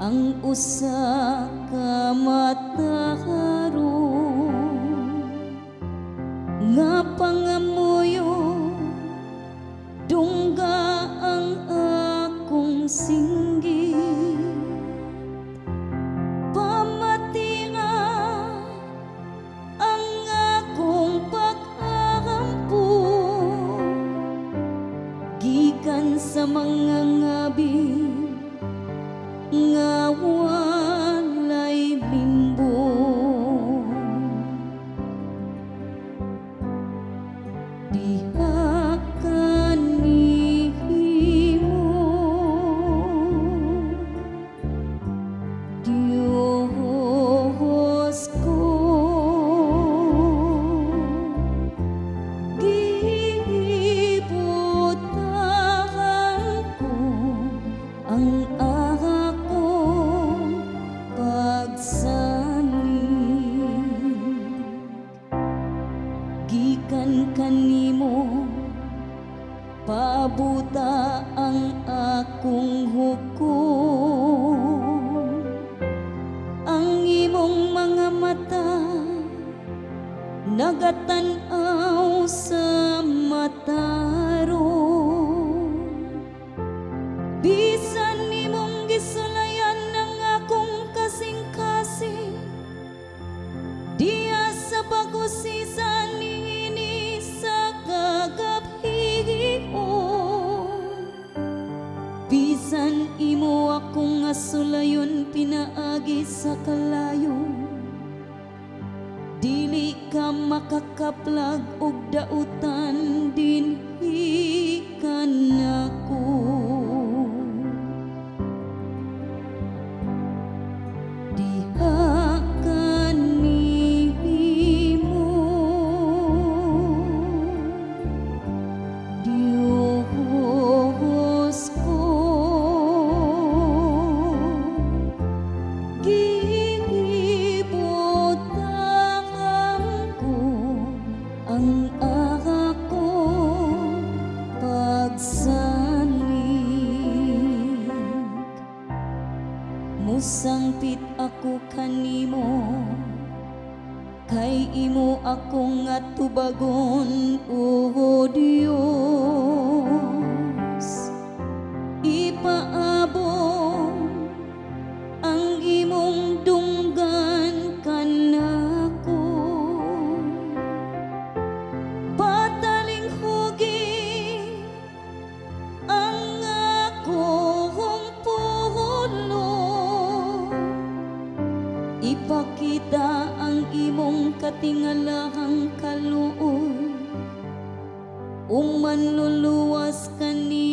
Ang usa ka matarong nga pangamuyo, dungga ang akong singgit. Pamatia ang akong pag-ampo gikan sa mga ngabi nga walay limbong. Diha kanimo, Diyos ko, gibutang ko ang akong pagsalig. Gikan kanimo pabuta ang akong hukom. Ang imong mga mata nagatan-aw sa matarong. Bisan imong gisulayan ang akong kasing-kasing diha sa pag-usisa niini sa kagabhion, bisan imo akong sulayon pinaagi sa kalayo, dili ka makakaplag og dautan dinhi kanako. Diha kanimo, Diyos ko, gibutang ko ang akong pagsalig. Musangpit ako kanimo kay imo akong atubagon, O Dios. Ipaabot ang imong dunggan kanako. Patalinghugi ang akong pulong. Ipakita ang imong katingalahang kaluoy ug manluluwas kanimo.